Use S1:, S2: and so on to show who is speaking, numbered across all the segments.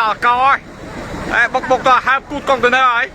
S1: ដល់កហើយអេបុកបុកតហើបគូតកុងតឺន័រហើយ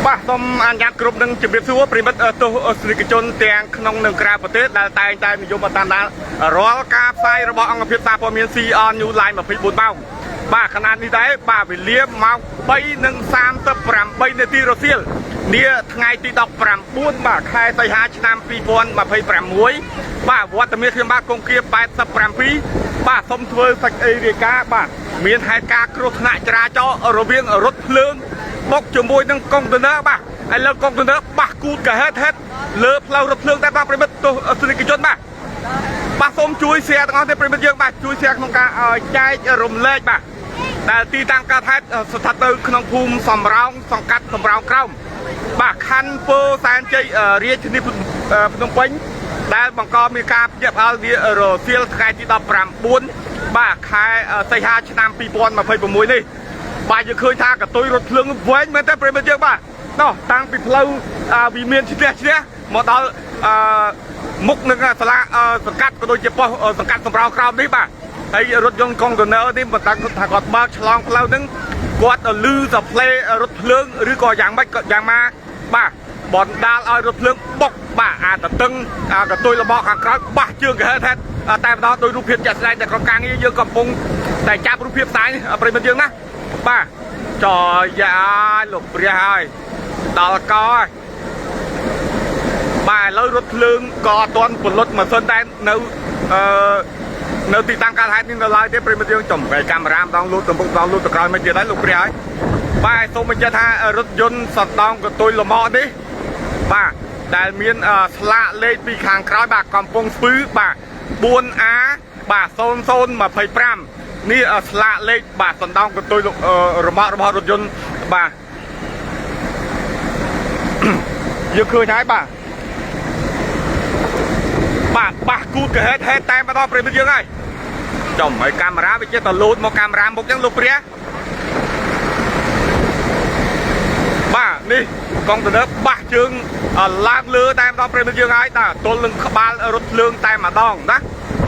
S1: បាទសូមអនុញ្ញាតគ្រប់នឹងជម្រាបសួរប្រិមិត្តទស្សនិកជនទាំងក្នុងនិងក្រៅប្រទេសដែលតែងតែនិយមតាមដានរាល់ការផ្សាយរបស់អង្គភាពសារព័ត៌មាន CR New Line 24ម៉ោងបាទខណៈនេះដែរបាទវេលាម៉ោង3:38នាទីរសៀលនាថ្ងៃទី19បាទខែសីហាឆ្នាំ2026បាទវត្តមានខ្ញុំបាទគង្គា87បាទសូមធ្វើសេចក្តីរាយការណ៍បាទមានហេតុការណ៍គ្រោះថ្នាក់ចរាចរណ៍រវាងរថភ្លើងបុកជាមួយនឹងកុងតឺន័របាទឥឡូវកុងតឺន័របាសគូតកហេតហេតលើផ្លូវរថភ្លើងតែបាទប្រិមិត្តទស្សនិកជនបាទបាទសូមជួយ share ទាំងអស់ទេប្រិមិត្តយើងបាទជួយ share ក្នុងការចែករំលែកបាទដែលទីតាំងកើតហេតុស្ថិតនៅក្នុងភូមិសំរោងសង្កាត់សំរោងក្រោមបាទខណ្ឌពោធិ៍សែនជ័យរាជធានីភ្នំពេញដែលបង្កមានការភ្ញាក់ផ្អើលនារសៀលថ្ងៃទី19បាទខែសីហាឆ្នាំ2026នេះបាទយើងឃើញថាកតុយរថភ្លើងវែងមែនទេប្រិមិត្តយើងបាទណោះតាំងពីផ្លូវវិមានឈ្នះឈ្នះមកដល់អឺមុខនឹងសាលាសង្កាត់ក៏ដូចជាប៉ុស្តិ៍សង្កាត់សំរោងក្រោមនេះបាទហើយរថយន្តកុងតឺន័រនេះមិនដឹងថាគាត់បើកឆ្លងផ្លូវហ្នឹងគាត់លឺសាផ្លេរថភ្លើងឬក៏យ៉ាងម៉េចក៏យ៉ាងម៉ាបាទបណ្ដាលឲ្យរថភ្លើងបុកបាទអាតតឹងអាកតុយរបស់ខាងក្រោយបាសជើងកហេតហេតតែម្ដងដោយរូបភាពជាក់ស្ដែងតែក្រុមការងារយើងកំពុងតែចាប់រូបភាពផ្សាយនេះប្រិមិត្តយើងណាបាទចយ៉ាលោកព្រះហើយដល់កហើយបាទឥឡូវរថភ្លើងក៏អត់ទាន់ពលុតម៉ាស៊ីនដែរនៅអឺនៅទីតាំងកើតហេតុនេះនៅឡើយទេប្រិមិត្តយើងចំកែកាមេរ៉ាម្ដងលូតទៅមុខម្ដងលូតទៅក្រោយមិនទៀតហើយលោកព្រះហើយបាទសូមបញ្ជាក់ថារថយន្តសណ្ដោងកតុយលម៉នេះបាទដែលមានស្លាកលេខពីខាងក្រោយបាទកំពង់ស្ពឺបាទ 4A បាទ0025នេះស្លាកលេខបាទសណ្ដោងកតុយរមាក់របស់រថយន្តបាទយើងឃើញហើយបាទបាទបាសគូតកហេតហេតតែម្ដងប្រិមិត្តយើងហើយចំឲ្យកាមេរ៉ាវាចេះតែលូតមកកាមេរ៉ាមុខចឹងលោកព្រះបាទនេះកុងតឺន័របាសជើងឡើងលើតែម្ដងប្រិមិត្តយើងហើយតើទល់នឹងក្បាលរថភ្លើងតែម្ដងណា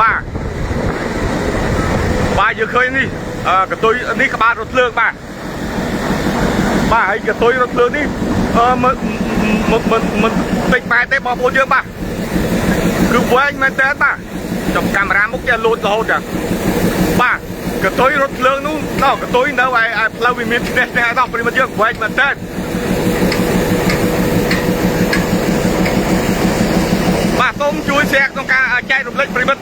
S1: បាទបាទយើងឃើញនេះកតុយនេះក្បាលរថភ្លើងបាទបាទហើយកតុយរថភ្លើងនេះអឺមិនមិនមិនតិចម៉ែត្រទេបងប្អូនយើងបាទគឺវែងមែនតើបាទចំកាមេរ៉ាមុខចេះលូតរហូតចឹងបាទកតុយរថភ្លើងនោះដល់កតុយនៅឯផ្លូវវិមានឈ្នះឈ្នះដល់ប្រិមិត្តយើងវែងមែនតើបាទសូមជួយ share ក្នុងការចែករំលែកប្រិមិត្ត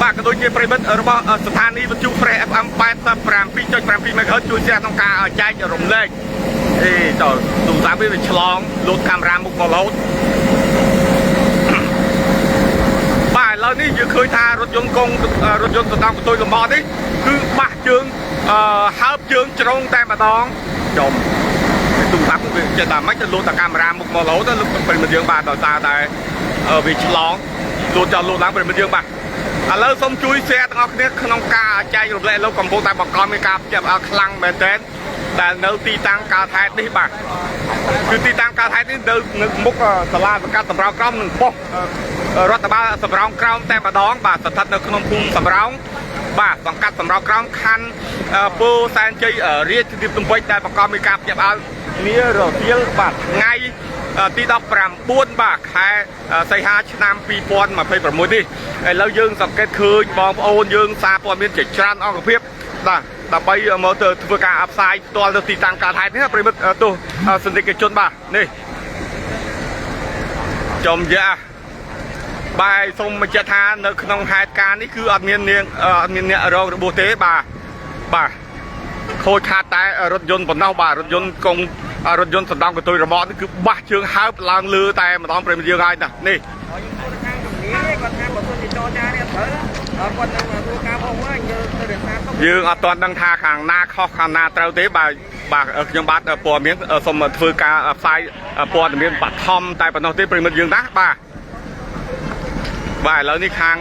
S1: បាទក៏ដូចជាប្រិមិត្តរបស់ស្ថានីយ៍វិទ្យុ Fresh FM 87.7 MHz ជួយ share ក្នុងការចែករំលែកអេតើទូរស័ព្ទវាឆ្លងលូតកាមេរ៉ាមុខមករហូតបាទឥឡូវនេះយើងឃើញថារថយន្តកងរថយន្តសណ្ដោងកតុយលំនេះគឺបាសជើងអឺហើបជើងជ្រុងតែម្ដងចំទូរស័ព្ទវាចេះតែមិនទៅលូតតែកាមេរ៉ាមុខមករហូតទៅលោកប្រិមិត្តយើងបាទដោយសារតែវាឆ្លងលូតចោលលូតឡើងប្រិមិត្តយើងបាទឥឡូវសូមជួយ share ទាំងអស់គ្នាក្នុងការចែករំលែកលោកកំពុងតែបង្កមានការចាប់ឲ្យខ្លាំងមែនទែនដែលនៅទីតាំងកើតហេតុនេះបាទគឺទីតាំងកើតហេតុនេះនៅមុខសាលាសង្កាត់សំរោងក្រោមនិងប៉ុស្តិ៍រដ្ឋបាលសំរោងក្រោមតែម្ដងបាទស្ថិតនៅក្នុងភូមិសំរោងបាទសង្កាត់សំរោងក្រោមខណ្ឌពោធិ៍សែនជ័យរាជធានីភ្នំពេញដែលបង្កមានការភ្ញាក់ផ្អើលនារសៀលបាទថ្ងៃទី19បាទខែសីហាឆ្នាំ2026នេះឥឡូវយើងសង្កេតឃើញបងប្អូនយើងសារព័ត៌មានជាច្រើនអង្គភាពបាទដើម្បីមកទៅធ្វើការផ្សាយផ្ទាល់នៅទីតាំងកើតហេតុនេះប្រិមិត្តទស្សនិកជនបាទនេះចំយ៉ាបាទសូមបញ្ជាក់ថានៅក្នុងហេតុការណ៍នេះគឺអត់មាននាងអត់មានអ្នករងរបួសទេបាទបាទខូចខាតតែរថយន្តប៉ុណ្ណោះបាទរថយន្តកងរថយន្តសណ្ដោងកតុយរមាក់នេះគឺបាសជើងហើបឡើងលើតែម្ដងប្រិមិត្តយើងហើយណានេះ
S2: យើងធ្វើខាងជំនាញគាត់ថាបើសិនជាចរចានេះអត់ត្រូវគាត់នឹងធ្វើការផងវិញយើងទៅរក្សាទុក
S1: យើងអត់ទាន់ដឹងថាខាងណាខុសខាងណាត្រូវទេបាទបាទខ្ញុំបាទព័ត៌មានសូមធ្វើការផ្សាយព័ត៌មានបឋមតែប៉ុណ្ណោះទេប្រិមិត្តយើងណាបាទបាទឥឡូវនេះខាង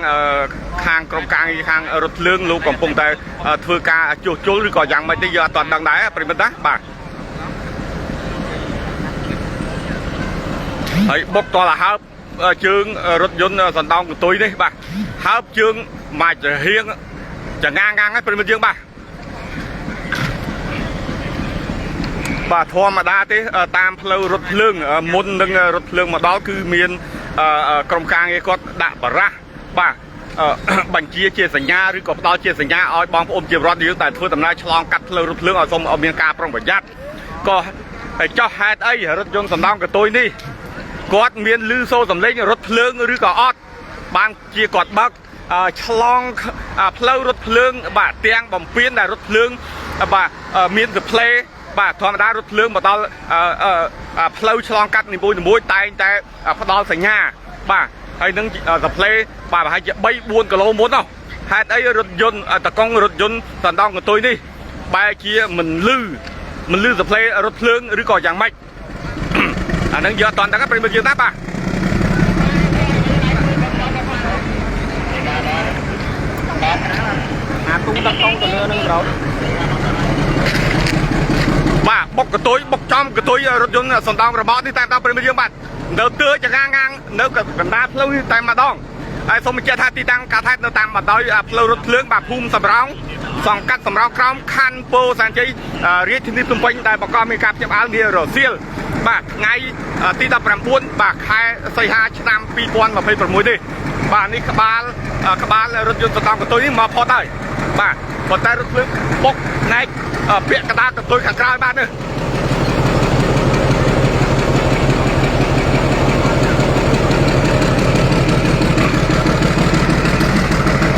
S1: ខាងក្រុមការងារខាងរថភ្លើងលោកកំពុងតែធ្វើការជួសជុលឬក៏យ៉ាងម៉េចទេយើងអត់ទាន់ដឹងដែរប្រិមិត្តណាបាទហើយបុកតលហើបជើងរថយន្តសណ្ដោងកន្ទុយនេះបាទហើបជើង មកចំហៀងចងាងងាងហើយប្រិមិត្តយើងបាទបាទធម្មតាទេតាមផ្លូវរថភ្លើងមុននឹងរថភ្លើងមកដល់គឺមានក្រុមការងារគាត់ដាក់បារះបាទបញ្ជាជាសញ្ញាឬក៏ផ្ដល់ជាសញ្ញាឲ្យបងប្អូនជារដ្ឋយើងតែធ្វើដំណើរឆ្លងកាត់ផ្លូវរថភ្លើងឲ្យសូមឲ្យមានការប្រុងប្រយ័ត្នក៏ហើយចោះហេតុអីរថយន្តសំដងកតុយនេះគាត់មានលឺសូរសំឡេងរថភ្លើងឬក៏អត់បានជាគាត់បើកឆ្លងផ្លូវរថភ្លើងបាទទាំងបំពេញដែលរថភ្លើងបាទមានសផ្លេបាទធម្មតារថភ្លើងមកដល់ផ្លូវឆ្លងកាត់នីមួយៗតែងតែផ្ដល់សញ្ញាបាទហើយនឹងសផ្លេបាទប្រហែលជា3 4គីឡូមុននោះហេតុអីរថយន្តតកង់រថយន្តសណ្ដងកន្ទុយនេះបែរជាមិនលឺមិនលឺសផ្លេរថភ្លើងឬក៏យ៉ាងម៉េចអានឹងយកអត់តន់ដឹងប្រិមត្តយើងណាបាទ
S2: អាទូដឹកកង់ទៅលើនឹងប្រោ
S1: បាទបុកកតុយបុកចំកតុយរថយន្តសណ្ដងរបបនេះតែម្ដងប្រិមត្តយើងបាទនៅទើចងាងងាងនៅកណ្ដាលផ្លូវនេះតែម្ដងហើយសូមបញ្ជាក់ថាទីតាំងកាថេតនៅតាមបណ្ដោយផ្លូវរថភ្លើងបាទភូមិសំរោងសង្កាត់សំរោងក្រោមខណ្ឌពោធិ៍សែនជ័យរាជធានីភ្នំពេញដែលបង្កមានការភ្ញាក់ផ្អើលនារសៀលបាទថ្ងៃទី19បាទខែសីហាឆ្នាំ2026នេះបាទនេះក្បាលក្បាលរថយន្តសណ្ដងកតុយនេះមកផុតហើយបាទប៉ុន្តែរថភ្លើងបុកផ្នែកពាក់កណ្ដាលកតុយខាងក្រោយបាទនេះ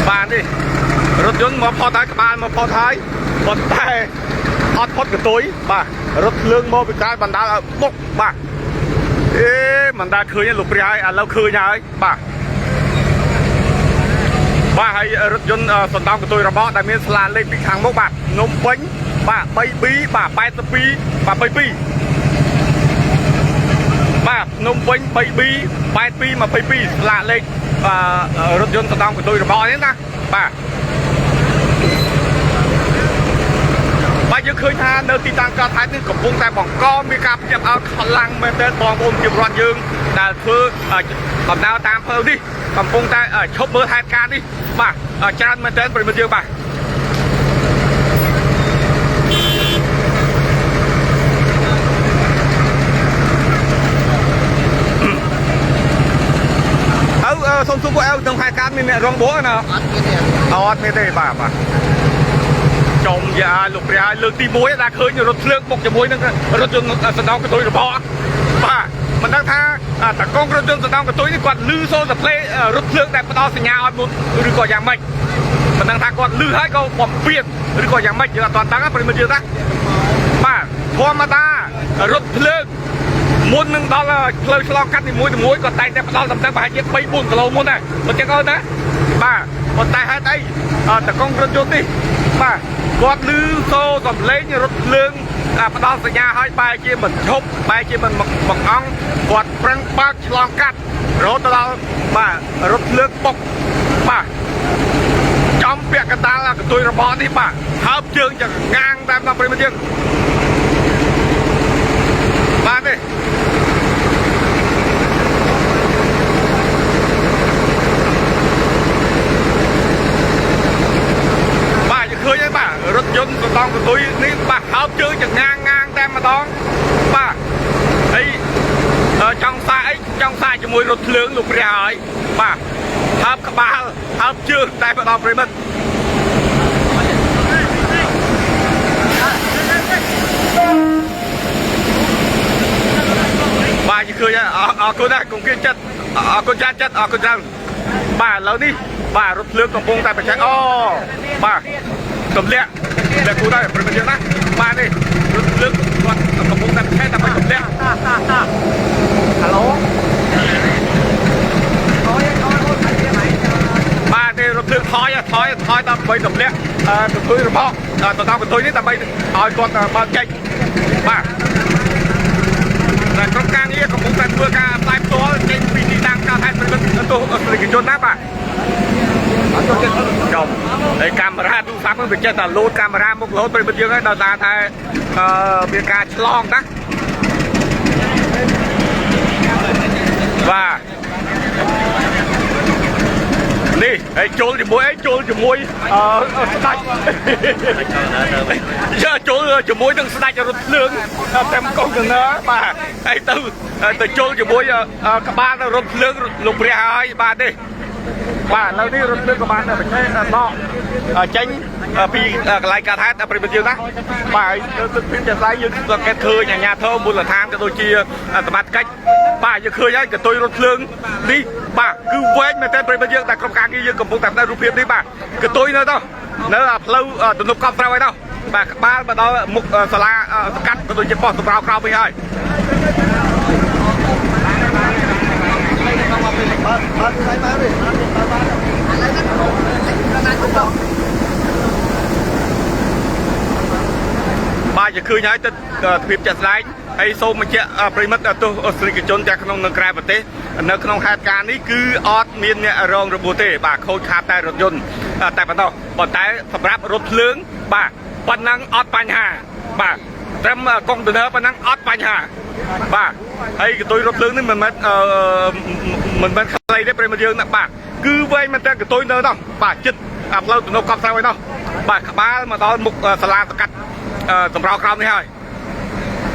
S1: បាទនេះរថយន្តមកផុតហើយក្បាលមកផុតហើយប៉ុន្តែអត់ផុតកតុយបាទរថភ្លើងមកពីក្រោយបណ្ដាលឲ្យបុកបាទអេមិនដែលឃើញទេលោកព្រះហើយឥឡូវឃើញហើយបាទបាទហើយរថយន្តសណ្ដោងកតុយរបកដែលមានស្លាកលេខពីខាងមុខបាទនំពេញបាទ 3B បាទ82បាទ22បាទភ្នំពេញ 3B 8222ស្លាកលេខរថយន្តសណ្ដោងកតុយរបកនេះណាបាទបាទយើងឃើញថានៅទីតាំងកើតហេតុនេះកំពុងតែបង្កមានការភ្ញាក់ផ្អើលខ្លាំងមែនទែនបងប្អូនជារដ្ឋយើងដែលធ្វើដំណើរតាមផ្លូវនេះកំពុងតែឈប់មើលហេតុការណ៍នេះបាទច្រើនមែនទែនប្រិមត្តយើងបាទអៅសូមសួរពួកអៅក្នុងហេតុការណ៍មានអ្នករងបួសណា
S2: អត់មានទេ
S1: អត់មានទេបាទបាទចំយ៉ាលោកព្រះហើយលើកទី1ដែលឃើញរថភ្លើងបុកជាមួយនឹងរថយន្តសណ្ដោងកតុយរបកបាទមិនដឹងថាតកងរថយន្តសណ្ដោងកតុយនេះគាត់លឺសូរសផ្លេរថភ្លើងដែលផ្ដល់សញ្ញាឲ្យមុនឬក៏យ៉ាងម៉េចមិនដឹងថាគាត់លឺហើយក៏បំពេញឬក៏យ៉ាងម៉េចយើងអត់ទាន់ដឹងប្រិមត្តយើងណាបាទធម្មតារថភ្លើងមុននឹងដល់ផ្លូវឆ្លងកាត់នីមួយៗក៏តែងតែផ្ដល់ដំណឹងប្រហែលជា3 4គីឡូមុនដែរមិនចឹងអូនណាបាទប៉ុន្តែហេតុអីតកងរថយន្តនេះបាទគាត់លឺសូរសំឡេងរថភ្លើងផ្ដល់សញ្ញាឲ្យបែរជាមិនឈប់បែរជាមិនបង្អង់គាត់ប្រឹងបើកឆ្លងកាត់រហូតដល់បាទរថភ្លើងបុកបាទចំពាក់កណ្ដាលកន្ទុយរបរនេះបាទហើបជើងចងាងតាមដល់ប្រិមត្តយើងបាទនេះបាទយើងឃើញហើយបាទរថយន្តសណ្ដងកន្ទុយនេះបាទហើបជើងចងាងងាងតែម្ដងបាទហើយចង់សាកអីចង់សាកជាមួយរថភ្លើងលោកព្រះហើយបាទហើបក្បាលហើបជើងតែម្ដងប្រិមិត្តបាទយើងឃើញហើយអរគុណណាស់កុំគៀចិត្តអរគុណច្រើនចិត្តអរគុណច្រើនបាទឥឡូវនេះបាទរថភ្លើងកំពុងតែប្រឆាំងអូបាទទម្លាក់ទម្លាក់គូដែរប្រិមត្តយើងណាបាទនេះរថភ្លើងគាត់កំពុងតែប្រឆាំងដើម្បីទម្លាក់
S2: តាតាតាហៅឡូអូយអូយអូយ
S1: បាទនេះរថភ្លើងថយថយថយដើម្បីទម្លាក់កន្ទុយរបស់ទៅដល់កន្ទុយនេះដើម្បីឲ្យគាត់បើកចេញបាទតែក្រុមការងារកំពុងតែធ្វើការផ្សាយផ្ទាល់ចេញពីទីតាំងកើតហេតុប្រិមត្តទស្សនិកជនណាបាទ
S2: អត់ចូលចិត្ត
S1: ចំហើយកាមេរ៉ាទូរស័ព្ទហ្នឹងវាចេះតែលោតកាមេរ៉ាមុខរហូតប្រិមិត្តយើងហើយដោយសារតែអឺមានការឆ្លងណាបាទនេះ ហើយចូលជាមួយអីចូលជាមួយអឺស្ដាច់យកចូលជាមួយនឹងស្ដាច់រថភ្លើងតាមកុងតឺន័របាទហើយទៅទៅចូលជាមួយក្បាលរថភ្លើងលោកព្រះហើយបាទនេះបាទឥឡូវនេះរថភ្លើងក៏បានប្រឆេះដកចេញពីកន្លែងកាត់ហេតុប្រិយមិត្តយើងណាបាទទិដ្ឋភាពជាក់ស្ដែងយើងសង្កេតឃើញអាជ្ញាធរមូលដ្ឋានក៏ដូចជាសមត្ថកិច្ចបាទយើងឃើញហើយកតុយរថភ្លើងនេះបាទគឺវែងមែនទែនប្រិយមិត្តយើងតែក្រុមការងារយើងកំពុងតែផ្ដល់រូបភាពនេះបាទកតុយនៅទៅនៅផ្លូវទំនប់កប់ត្រូវហើយទៅបាទក្បាលមកដល់មុខសាលាសកាត់ក៏ដូចជាប៉ុស្តិ៍សម្រោក្រោមវិញហើយបាទយើងឃើញហើយទិដ្ឋភាពជាក់ស្ដែងហើយសូមបញ្ជាក់ប្រិមិត្តទស្សនិកជនទាំងក្នុងនិងក្រៅប្រទេសនៅក្នុងហេតុការណ៍នេះគឺអត់មានអ្នករងរបួសទេបាទខូចខាតតែរថយន្តតែប៉ុណ្ណោះប៉ុន្តែសម្រាប់រថភ្លើងបាទប៉ុណ្ណឹងអត់បញ្ហាបាទត្រឹមកុងតឺន័រប៉ុណ្ណឹងអត់បញ្ហាបាទហើយកន្ទុយរថភ្លើងនេះមិនមែនមិនមែនខ្លីទេប្រិមិត្តយើងណាបាទគឺវែងមែនតើកន្ទុយនៅនោះបាទចិត្តផ្លូវទំនប់កប់ស្រូវឯនោះបាទក្បាលមកដល់មុខសាលាសកាត់សម្រោក្រោមនេះហើយ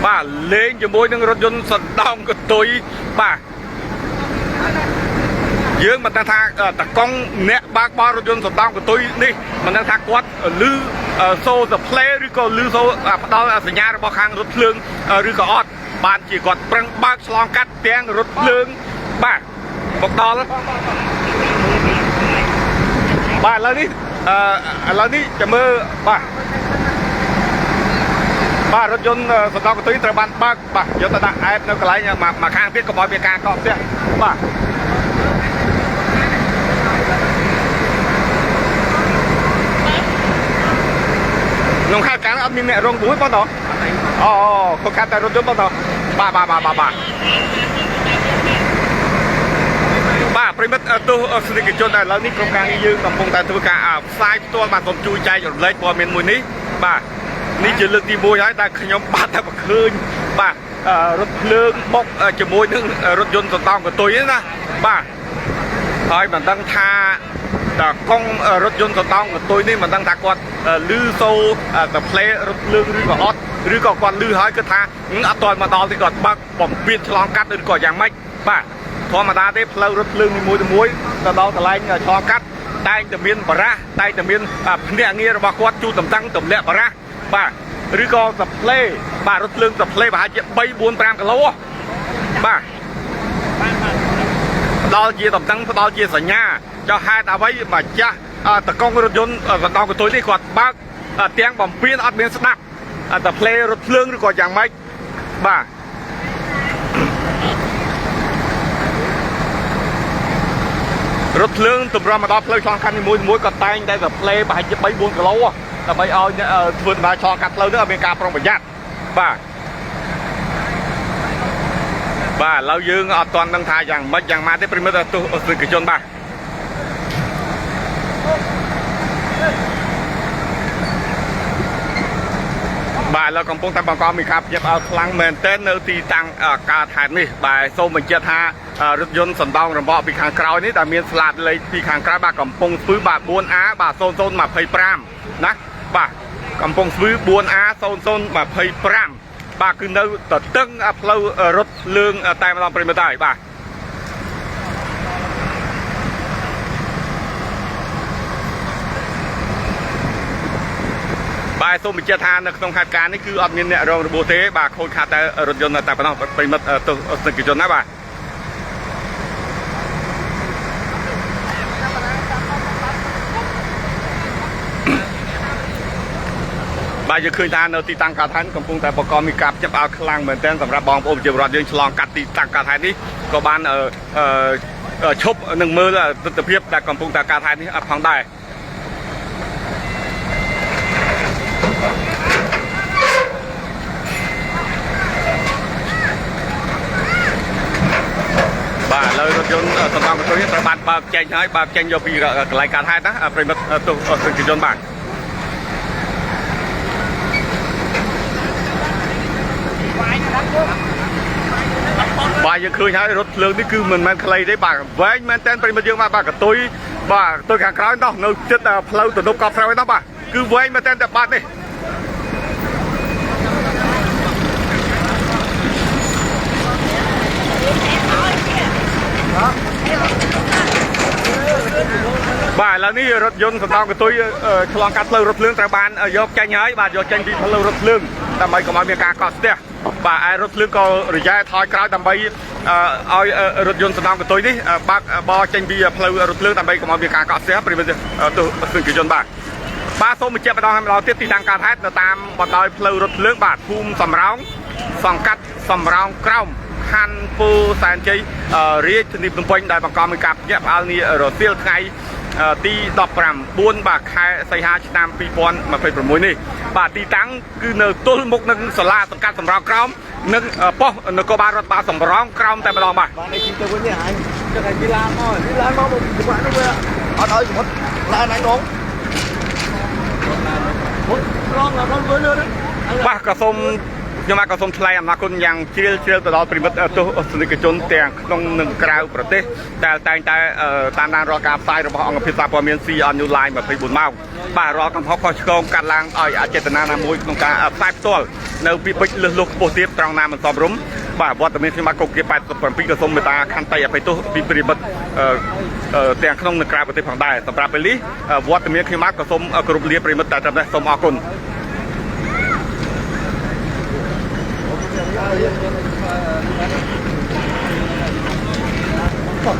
S1: បាទលេងជាមួយនឹងរថយន្តសណ្ដោងកន្ទុយបាទយើងមិនដឹងថាតកង់អ្នកបើកបររថយន្តសណ្ដោងកន្ទុយនេះមិនដឹងថាគាត់ឮសូរផ្លេឬក៏ឮសូរផ្ដល់សញ្ញារបស់ខាងរថភ្លើងឬក៏អត់បានជាគាត់ប្រឹងបើកឆ្លងកាត់ទាំងរថភ្លើងបាទមកដល់បាទឥឡូវនេះឥឡូវនេះចាំមើលបាទបាទរថយន្តសណ្ដោងកន្ទុយត្រូវបានបើកបាទយកទៅដាក់អែបនៅកន្លែងមួយខាងទៀតកុំឲ្យមានការកកផ្ទះបាទក្នុងខេត្តកាលអត់មានអ្នករងរបួសបងតអូខូចខាតតែរថយន្តបងតបាទបាទបាទបាទបាទបាទប្រិមិត្តទស្សនិកជនឥឡូវនេះក្រុមការងារយើងកំពុងតែធ្វើការផ្សាយផ្ទាល់បាទសូមជួយចែករំលែកព័ត៌មានមួយនេះបាទនេះជាលើកទី1ហើយដែលខ្ញុំបាទតែប្រឃើញបាទរថភ្លើងបុកជាមួយនឹងរថយន្តសណ្ដោងកន្ទុយណាបាទហើយមិនដឹងថាតកង់រថយន្តសណ្ដោងកន្ទុយនេះមិនដឹងថាគាត់ឮសូរតែផ្លេរថភ្លើងឬក៏អត់ឬក៏គាត់ឮហើយគឺថាអត់ទាន់មកដល់ទេគាត់បើកបំពេញឆ្លងកាត់ឬក៏យ៉ាងម៉េចបាទធម្មតាទេផ្លូវរថភ្លើងនីមួយៗទៅដល់កន្លែងឆ្លងកាត់តែងតែមានបារះតែងតែមានភ្នាក់ងាររបស់គាត់ជូនតំតឹងទម្លាក់បារះបាទឬក៏សផ្លេបាទរថភ្លើងសផ្លេប្រហែលជា3 4 5គីឡូបាទផ្ដល់ជាតំតឹងផ្ដល់ជាសញ្ញាចុះហេតុអ្វីម្ចាស់តកង់រថយន្តសណ្ដោងកន្ទុយនេះគាត់បើកទាំងបំពេញអត់មានស្ដាប់តែផ្លេរថភ្លើងឬក៏យ៉ាងម៉េចបាទរថភ្លើងទម្រាំមកដល់ផ្លូវឆ្លងកាត់នីមួយៗក៏តែងតែតែផ្លេប្រហែលជា3 4គីឡូដើម្បីឲ្យធ្វើដំណើរឆ្លងកាត់ផ្លូវនេះឲ្យមានការប្រុងប្រយ័ត្នបាទបាទឥឡូវយើងអត់ទាន់ដឹងថាយ៉ាងម៉េចយ៉ាងម៉ាទេប្រិមិត្តទស្សនិកជនបាទបាទឥឡូវកំពុងតែបង្កមានការភ្ញាក់ផ្អើលខ្លាំងមែនទែននៅទីតាំងកើតហេតុនេះបាទសូមបញ្ជាក់ថារថយន្តសណ្ដោងរំបកពីខាងក្រោយនេះដែលមានស្លាកលេខពីខាងក្រោយបាទកំពុងស្ពឺបាទ 4A បាទ0025ណាបាទកំពុងស្ពឺ 4A 0025បាទគឺនៅទទឹងផ្លូវរថភ្លើងតែម្ដងប្រិយមិត្តហើយបាទបាទសូមបញ្ជាក់ថានៅក្នុងហេតុការណ៍នេះគឺអត់មានអ្នករងរបួសទេបាទខូចខាតតែរថយន្តតែប៉ុណ្ណោះប្រិមិត្តទស្សនិកជនណាបាទបាទយើងឃើញថានៅទីតាំងកើតហេតុកំពុងតែបង្កមានការភ្ញាក់ផ្អើលខ្លាំងមែនទែនសម្រាប់បងប្អូនប្រជាពលរដ្ឋយើងឆ្លងកាត់ទីតាំងកើតហេតុនេះក៏បានឈប់នឹងមើលទស្សនវិជ្ជាដែលកំពុងតែកើតហេតុនេះអត់ផងដែរបាទឥឡូវរថយន្តសណ្ដោងកន្ទុយត្រូវបានបើកចេញហើយបើកចេញយកពីកន្លែងកើតហេតុណាប្រិមិត្តទស្សនិកជនបាទ
S2: វាយណាស់
S1: បាទយើងឃើញហើយរថភ្លើងនេះគឺមិនមែនខ្លីទេបាទវែងមែនតើប្រិមិត្តយើងបាទបាទកតុយបាទកតុយខាងក្រោយនោះនៅចិត្តផ្លូវទំនប់កប់ស្រូវឯនោះបាទគឺវែងមែនតើតែបាទនេះបាទឥឡូវនេះរថយន្តសំដងកតុយឆ្លងកាត់ផ្លូវរថភ្លើងត្រូវបានយកចេញហើយបាទយកចេញពីផ្លូវរថភ្លើងដើម្បីកុំឲ្យមានការកកស្ទះបាទឯរថភ្លើងក៏រយៈថយក្រោយដើម្បីឲ្យរថយន្តសំដងកតុយនេះបើកបរចេញពីផ្លូវរថភ្លើងដើម្បីកុំឲ្យមានការកកស្ទះប្រិយមិត្តទស្សនិកជនបាទបាទសូមបញ្ជាក់ម្ដងហើយម្ដងទៀតទីតាំងកើតហេតុនៅតាមបណ្ដោយផ្លូវរថភ្លើងបាទភូមិសំរោងសង្កាត់សំរោងក្រោមខណ្ឌពោធិ៍សែនជ័យរាជធានីភ្នំពេញដែលបង្កមានការភ្ញាក់ផ្អើលនារសៀលថ្ងៃទី19បាទខែសីហាឆ្នាំ2026នេះបាទទីតាំងគឺនៅទល់មុខនឹងសាលាសង្កាត់សំរោងក្រោមនិងប៉ុស្តិ៍នគរបាលរដ្ឋបាលសំរោងក្រោមតែម្ដងបាទ
S3: បានអីជិះទៅវិញនេះអញចឹងឲ្យពីឡានមកពីឡានមកមកបាក់នោះវាអត់ឲ្យសមុទ្រឡានអញហ្មងមុតត្រង់ដល់លឿនលឿន
S1: បាទក៏សូមខ្ញុំបាទក៏សូមថ្លែងអំណរគុណយ៉ាងជ្រាលជ្រាវទៅដល់ប្រិមិត្តទស្សនិកជនទាំងក្នុងនិងក្រៅប្រទេសដែលតែងតែតាមដានរាល់ការផ្សាយរបស់អង្គភាពសារព័ត៌មាន CN New Live 24ម៉ោងបាទរាល់កំហុសខុសឆ្គងកាត់ឡើងឲ្យអចេតនាណាមួយក្នុងការផ្សាយផ្ទាល់នៅពីពេចលឹះលុះខ្ពស់ទាបត្រង់ណាមិនសមរម្យបាទវត្តមានខ្ញុំបាទកុកគា87ក៏សូមមេត្តាខន្តីអភ័យទោសពីប្រិមិត្តទាំងក្នុងនិងក្រៅប្រទេសផងដែរសម្រាប់ពេលនេះវត្តមានខ្ញុំបាទក៏សូមគោរពលាប្រិមិត្តតែត្រឹមនេះសូមអរគុណ
S3: Ờ,